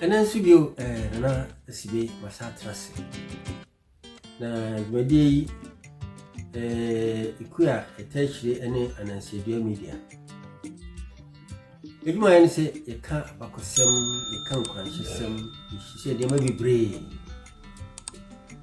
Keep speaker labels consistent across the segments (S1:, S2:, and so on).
S1: Ɛnɛ nso bio eh, Nana Asibe masa atena ase. Na dwumadie yi eh, ekuo a ɛta akyire ne Anansiadua Media. Adwuma yɛ ne sɛ yɛka abakɔsɛm, yɛka nkuranhyɛsɛm, yɛhyehyɛ nneɛma bebree.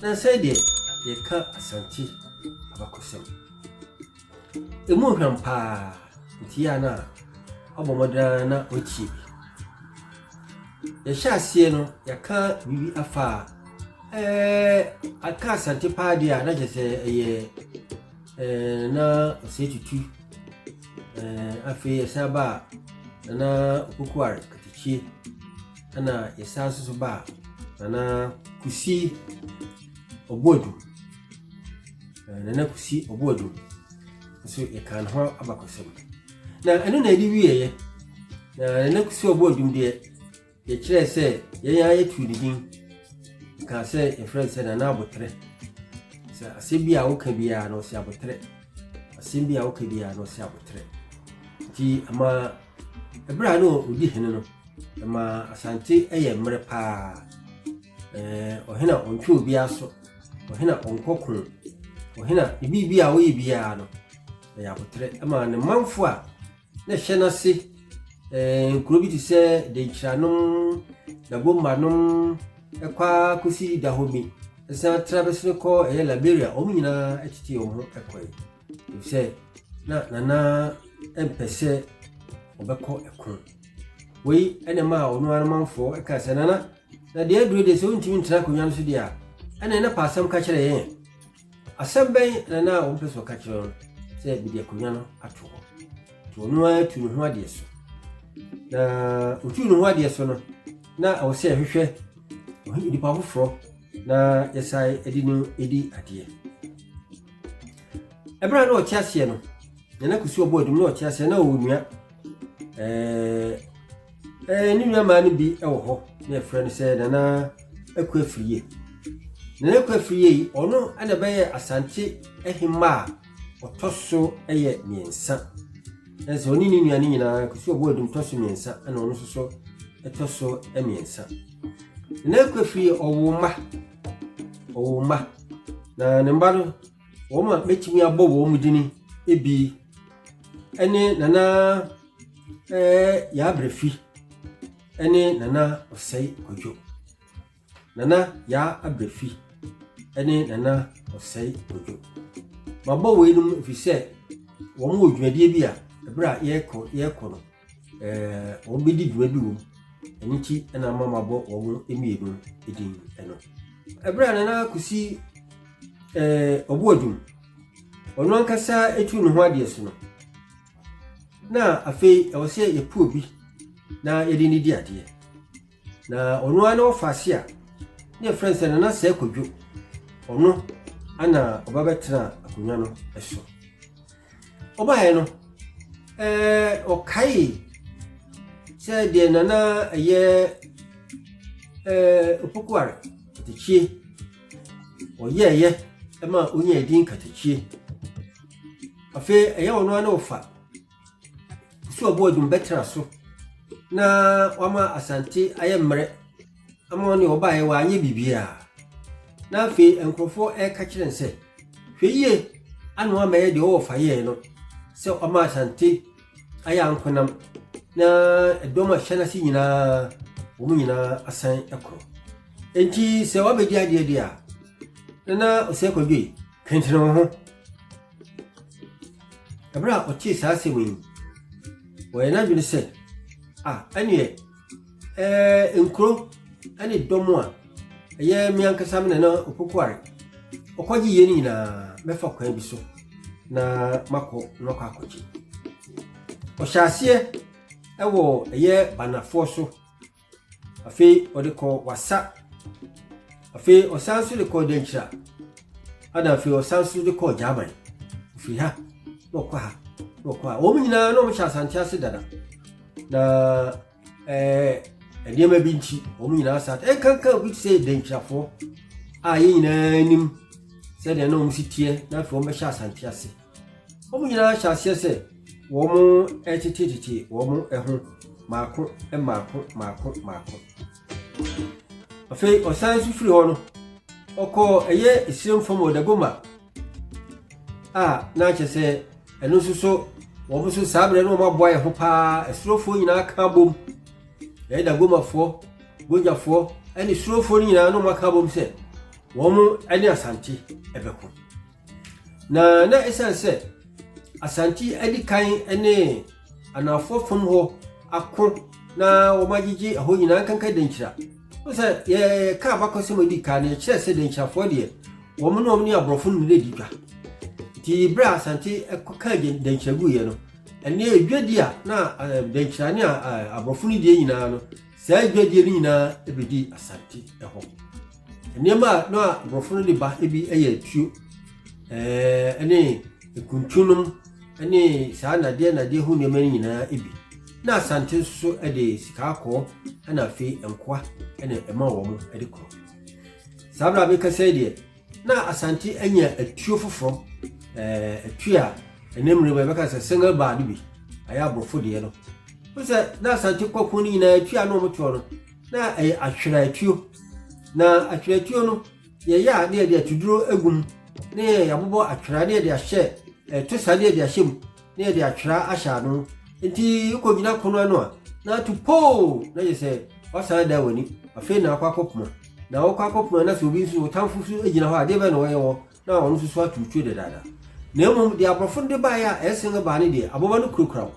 S1: Na sɛ deɛ yɛka Asante abakɔsɛm. Emu hwam paa, nti yɛ a na wabɔ mmɔden ara na watie bi. Yɛhyɛ aseɛ no, yɛaka biribi afa ɛɛ aka Asante paa deɛ a na kyerɛ sɛ ɛyɛ ɛɛ na Osei Tutu ɛɛ afei yɛsan ba a Nana Opokuare Katakyie ɛna yɛsan nso so ba a Nana Kusi Ɔboadu ɛɛ Nana Kusi Ɔboadu nso yɛkaa ne ho abakɔsɛm. Na ɛno na ɛde wieeɛ. Na Nana Kusi Ɔboadum deɛ, yɛkyerɛɛ sɛ yɛn ara yɛtuu ne din. Yɛkaa sɛ yɛfrɛ no sɛ Nana Aboterɛ. Sɛ asɛm bi a woka biara no ɔsɛ aboterɛ. Asɛm bi a woka biara no ɔsɛ aboterɛ. Nti ɛma ɛberɛ a na ɔdi hene no, ɛma Asante yɛ mmerɛ paa. Ɛɛ ɔhene a ɔntwe obiara so, ɔhene a ɔnkɔ ko, ɔhene a ne biribi a ɔyɛ biara no, ɛyɛ aboterɛ ma ne manfo a na ɛhyɛ n'ase ɛɛ nkuro bi te sɛ Denkyiranom, Dagombanom, ɛkɔ ara kɔsi Dahomey, ɛsan tra bɛsene kɔ ɛyɛ Liberia, wɔn nyinaa tete wɔn ho kɔe. Efisɛ na Nana mpɛ sɛ ɔbɛkɔ ɛko. Wei ɛna ɛmaa ɔno ara manfoɔ ɛkaa sɛ Nana, na deɛ aduro deɛ sɛ wontumi ntena akonnwa no so deɛ a, ɛna ɛna pa asɛm ka kyerɛ yɛn. Asɛm bɛn na na wɔpɛ sɛ ɔka kyerɛ no sɛ mede akonnwa no ato hɔ? Nti ɔno ara tu ne ho adeɛ so. Na ɔtuu ne ho adeɛ so no, na ɛwɔ sɛ yɛhwehwɛ nipa foforɔ na yɛsan de no di adeɛ. Ɛberɛ a na ɔte aseɛ no, Nana Kusi ɔbɔ adum na ɔte aseɛ na ɔwɔ nua. Ɛɛ Ne nuammaa no bi wɔ hɔ na yɛfrɛ no sɛ Nana Aku Afriyie. Nana Aku Afriyie yi, ɔno na ɛbɛyɛ Asante ahemmaa a ɔtɔ so yɛ mmiɛnsa. Ɛsɛ ɔne ne nua no nyinaa Kusi Ɔboadum tɔ so mmiɛnsa ɛna ɔno nso so ɛtɔ so mmiɛnsa. Nana Aku Afriyie ɔwoo mma, ɔwoo mma. Na ne mma no, wɔn a mɛtumi abɔ wɔn din bi ɛne Nana Ɛɛ Yaa Brɛfi ne Nana Ɔsɛe Kwadwo. Nana Yaa Abrɛfi ne Nana Ɔsɛe Kwadwo. Mabɔ weinom ɛfiri sɛ wɔn wɔ dwumadie bi a ɛberɛ a yɛrekɔ yɛrekɔ no ɛɛ wɔn bɛdi dwuma bi wɔ mu. Ɛno nti na ama mabɔ wɔn mmienu din no. Ɛberɛ a Nana Kusi ɛɛ Ɔboadum ɔno ankasa etu ne ho adeɛ so no, Na afei ɛwɔ sɛ yɛpɛ obi na yɛde no di adeɛ. Na ɔno ara na ɔfa ase a na yɛfrɛ no sɛ Nana Sɛɛ Kwadwo. Ɔno ana ɔba bɛtena akonnwa no so. Ɔbaeɛ no, ɛɛ ɔkae sɛ deɛ Nana ɛyɛ ɛɛ Opokuare Katakyie ɔyɛɛyɛ ma ɔnyaa din Katakyie. Afei ɛyɛ ɔno ara ne ɔfa so ɔbɔ adum bɛtena so na wama Asante ayɛ mmerɛ ama ɔne ɔbaeɛ wanyɛ biribiara. Na afei nkurɔfoɔ ɛreka kyerɛ no sɛ, hwɛ yie ana wamɛyɛ deɛ ɔwɔ fa yɛɛ no sɛ ɔma Asante ayɛ ankonam na ɛdɔm a ɛhyɛ n'ase nyinaa wɔn nyinaa asan korɔ. Enti sɛ wabɛdi adeɛ deɛ a, Nana Osei Kwadwo yi, kentene wo ho. Ɛberɛ a ɔtee saa asɛm yi, wɔyɛ n'adwene sɛ, a ɛneɛ ɛɛ nkuro ne dɔm a ɛyɛ me ankasa me nana Opokuare ɔkɔgye yie no nyinaa mɛfa kwan bi so na makɔ na makɔ akɔgye. Ɔhyɛ aseɛ ɛwɔ ɛyɛ Banafoɔ so. Afei ɔde kɔɔ Wassa. Afei ɔsan nso de kɔɔ Dankyira. Ɛna afei ɔsan nso de kɔɔ Gyaman. Ofiri ha na ɔkɔ ha na ɔkɔ ha. Wɔn nyinaa na wɔhyɛ Asante ase dada. Na ɛɛ eh, nneɛma bi nti wɔn nyinaa sa ɛnkankan obi te sɛ Dankyirafoɔ a yɛn nyinaa nim sɛdeɛ na wɔn si teɛ na afei wɔn bɛhyɛ Asante ase. Wɔn nyinaa hyɛ aseɛ sɛ wɔretetetete wɔn ho mmaako mmaako mmaako mmaako. Afei ɔsan nso firi hɔ no, ɔkɔɔ ɛyɛ esirem fam wɔ Dagomba a na kyerɛ sɛ ɛno nso so wɔn nso saa berɛ no wɔn aboa yɛn ho paa. Asurofoɔ nyinaa ka bom, ɛyɛ Dagomafoɔ, Gonjafoɔ ɛne surofoɔ no nyinaa na wɔn aka bom sɛ wɔn ne Asante ɛbɛko. Na na ɛsiane sɛ Asante adi kan ne anafoɔ fam hɔ ako na wɔagyegye ɛhɔ nyinaa nkanka Denkyira. Wo sɛ yɛka abakɔsɛm adi kan no, yɛkyerɛ sɛ Denkyirafoɔ deɛ wɔn ne wɔn ne aborɔfo no na di dwa. Nti berɛ a Asante kɔka Denkyira guiɛ no, ɛne dwadi a na Denkyira ne aborɔfo no die nyinaa no, saa dwadie no nyinaa bɛdi Asante hɔ. Nneɛma a na aborɔfo no de ba bi yɛ atuo, ne nkuntunom ne saa nnadeɛ nnadeɛ ho nneɛma no nyinaa bi. Na Asante nso so de sika akɔɔ na afei nkoa na ɛma wɔn de korɔ. Saa berɛ a mekasa yi deɛ, na Asante anya atuo foforɔ, atuo a ɛnɛ mmerɛ mu yɛbɛka sɛ single bar no bi, ayɛ aborɔfo deɛ no. Wo sɛ na Asante kɔko no nyinaa atuo a na wɔtoɔ no, na ɛyɛ atwerɛatuo. Na atwerɛatuo no, yɛyɛ a na yɛde atuduro agu mu, na yɛabobɔ atwerɛ na yɛde ahyɛ ɛtosa na yɛde ahyɛ mu, na yɛde atwerɛ ahyɛ ano. Nti wokɔgyina kono ano a, na ato poo, na yɛ sɛ wasan da w'ani. Afei na akɔ akɔpoma. Na wokɔ akɔpoma na sɛ obi nso, wo tamfo nso gyina hɔ a, adeɛ bɛn na ɔyɛ wɔ na ɔno nso so ato tuo dadaada. Na mmom deɛ aborɔfo no de baeɛ a ɛyɛ single bar no deɛ, aboba no kurakura wo.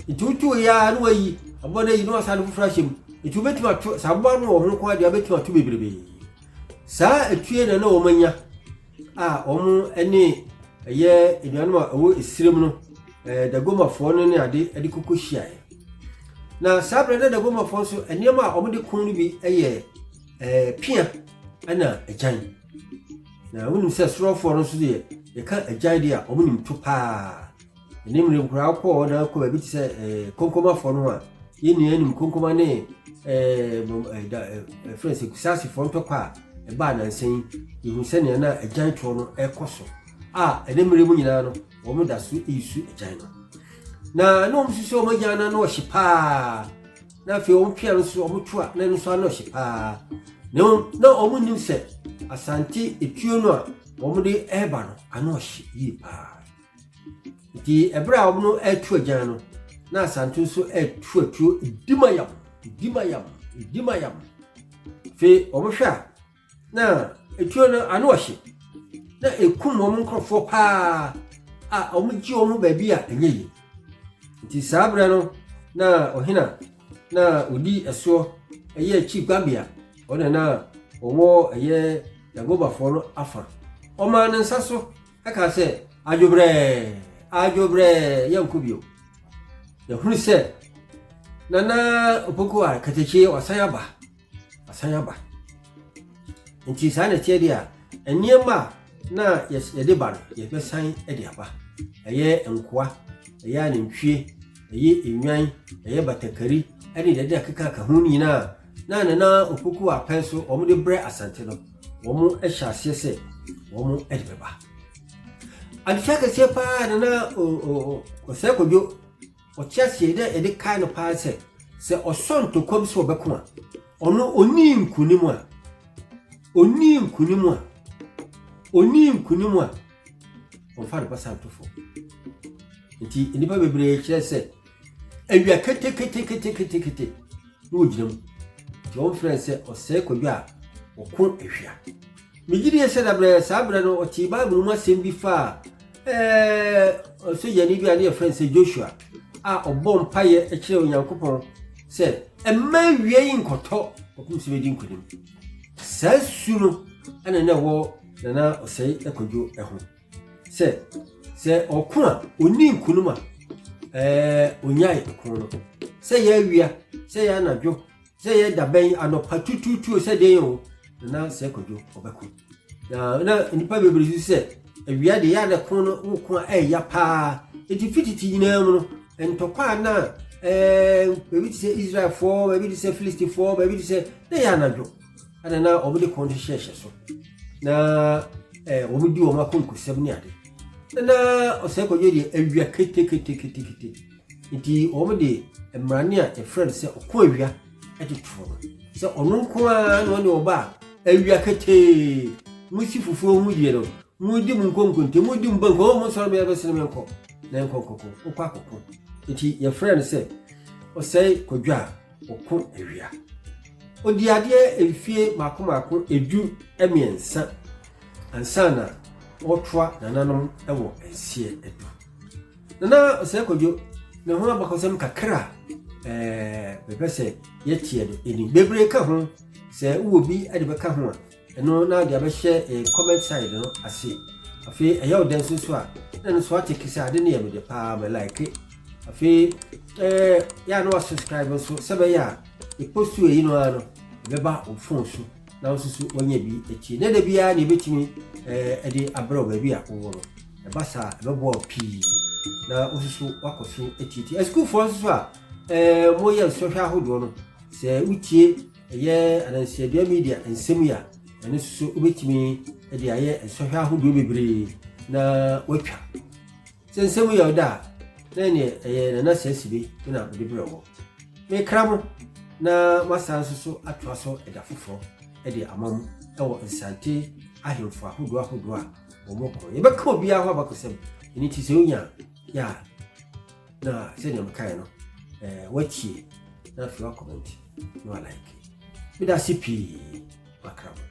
S1: Nti woto yɛ a na wayi aboba no ayi na wasan de foforɔ ahyɛ mu. Nti wobɛtumi ato, sɛ aboba no wɔ ho nko ara deɛ wobɛtumi ato bebrebe. Saa atue na na wɔn anya a wɔn ne ɛyɛ anuanom a ɛwɔ esirem no, Dagomafoɔ no ne ade de koko hyiaeɛ. Na saa berɛ na Dagomafoɔ nso nneɛma a wɔde ko no bi yɛ pea na agyan. Na wonim sɛ sorɔfoɔ no nso deɛ yɛka agyan deɛ a wɔn nim to paa. Ɛne mmerɛ koraa wokɔ hɔ na wokɔ baabi te sɛ konkomafoɔ no a, yɛn nyinaa nim konkoma ne ɛfrɛ sɛ kusasefoɔ ntɔkwa a ɛbaa nansa yi, yɛhu sɛnea na agyan toɔ no ɛkɔ so a ɛne mmerɛ mu nyinaa no wɔn da so resu agyan no. Na na wɔn nso sɛ wɔn agyan no ano ɔhye paa, na afei wɔn pea no nso wɔn to a na ɛno nso ano ɔhye paa. Na mmom na wɔn nim sɛ Asante etuo no a wɔn de ɛreba no ano ɔhye yie paa. Nti ɛberɛ a wɔn reto agyan no, na Asante nso reto atuo dimayam, dimayam, dimayam. Afei wɔhwɛ a, na etuo no ano ɔhye, na ekum wɔn nkurɔfoɔ paa a wɔgye wɔn ho baabi a ɛnyɛ yie. Nti saa berɛ no, na ɔhene a na ɔdi ɛsoɔ ɛyɛ Chief Gambia, ɔno na ɔwɔ ɛyɛ Dagobafoɔ no afa. Ɔmaa ne nsa so ɛka sɛ, adwobrɛɛ, adwobrɛɛ, yɛnkɔ bio. Yɛhunu sɛ Nana Opoku a Katakyie wasan aba, wasan aba. Nti saa na ɛteɛ deɛ a, nneɛma a na yɛde ba no, yɛbɛsan de aba. Ɛyɛ nkoa, ɛyɛ anantwie, ɛyɛ nnwan, ɛyɛ batakari, ɛne deɛ ɛde akeka ka ho no nyinaa na Nana Opoku apɛn so wɔde brɛ Asante no, wɔhyɛ aseɛ sɛ wɔde bɛba. Adesua kɛseɛ paa na na Ɔsɛe Kwadwo ɔte aseɛ dɛ yɛde kae no paa sɛ, sɛ ɔsɔ ntɔkwam sɛ ɔbɛko a, ɔno ɔnii nkonim a, ɔnii nkonim a, ɔnii nkonim a, ɔmfa ne basa nto fam. Nti nnipa bebree kyerɛ sɛ awia keteketeketekete na ɔgyina mu. Nti wɔmfrɛ sɛ Ɔsɛe Kwadwo a ɔko awia. Megye die sɛ dabrɛ saa berɛ no ɔtee Bible mu asɛm bi faa ɔsogyani bi a ne yɛfrɛ no sɛ Joshua a ɔbɔ mpaeɛ kyerɛ Onyankopɔn sɛ mma awia yi nkɔtɔ kɔpem sɛ bɛdi nkonim. Saa su no ɛna na ɛwɔ Nana Ɔsɛe Kwadwo ho sɛ sɛ ɔko a ɔnni nkonim a ɔnyae ko no, sɛ yɛ awia, sɛ yɛ anadwo, sɛ yɛ dabɛn, anɔpa tututu, sɛ deɛ o, Nana Sɛ Kwadwo ɔbɛko. Na nnipa bebree nso sɛ awia deɛ yɛ a na ko no woko a ɛyɛ paa. Nti fititi nyinaa mu no ntɔkwa a na baabi te sɛ Israelfoɔ, baabi te sɛ Filistifoɔ, baabi te sɛ na yɛ anadwo ɛna na wɔn de kɔn hyehyɛhyɛ so na wɔn di wɔn akonkosɛm ne ade. Na Ɔsɛe Kwadwo deɛ awia keteketekete. Nti wɔn de mmarane a yɛfrɛ no sɛ ɔko awia de too no. Sɛ ɔno nko ara na ɔne ɔba a, awia ketee, mosi fufuo ho die no, modi mo nkonkonte, modi mo banku, ɔ monsɔre me ɛbɛsene me nkɔ, na nkɔ nkɔko, wokɔ akɔko. Nti yɛfrɛ no sɛ Ɔsɛe Kwadwo a ɔko awia. Ɔdii adeɛ mfie mmaako mmaako 13 ansa na ɔretoa nananom wɔ nseɛ adu. Nana Ɔsɛe Kwadwo ne ho abakɔsɛm kakra a ɛɛ mepɛ sɛ yɛteɛ no ɛni. Bebree ka ho, sɛ wowɔ bi de bɛka ho a, ɛno na de abɛhyɛ eh, comment side no ase. Afei ɛyɛ wo dɛn nso so a, na ɛno nso ate sɛ ade no yɛ me de paa, me like. Afei ɛɛ yɛ a na wasubscribe nso sɛ bɛyɛ a ɛpostu eyi no ara no ɛbɛba wo phone so na wo nso so wanya bi atie. Na da biara na ɛbɛtumi ɛɛ de abrɛ wo baabi a wowɔ no. Ɛba saa a ɛbɛboa wo pii na wo nso so wakɔ so atietie. Asukuufoɔ nso so a ɛɛ moyɛ nsɔhwɛ ahodoɔ no, sɛ wotie ɛyɛ Anansiadua Media nsɛm yi a, ɛno nso so wobɛtumi de ayɛ nsɔhwɛ ahodoɔ bebree na watwa. Sɛ nsɛm yi yɛ ɔdɛ a, na ɛneɛ ɛyɛ Nana Sɛsibe na mede brɛ wɔ. Mekra mo na masan nso so atoa so ɛda foforɔ de ama mo wɔ Nsante ahemfo ahodoɔ ahodoɔ a wɔn kɔ. Yɛbɛka obiara ho abakɔsɛm, ɛno nti sɛ wonya yɛ a na sɛdeɛ mekaeɛ no ɛɛ watie na afei wakɔmɛnti na walike. Meda ase pii makra mo.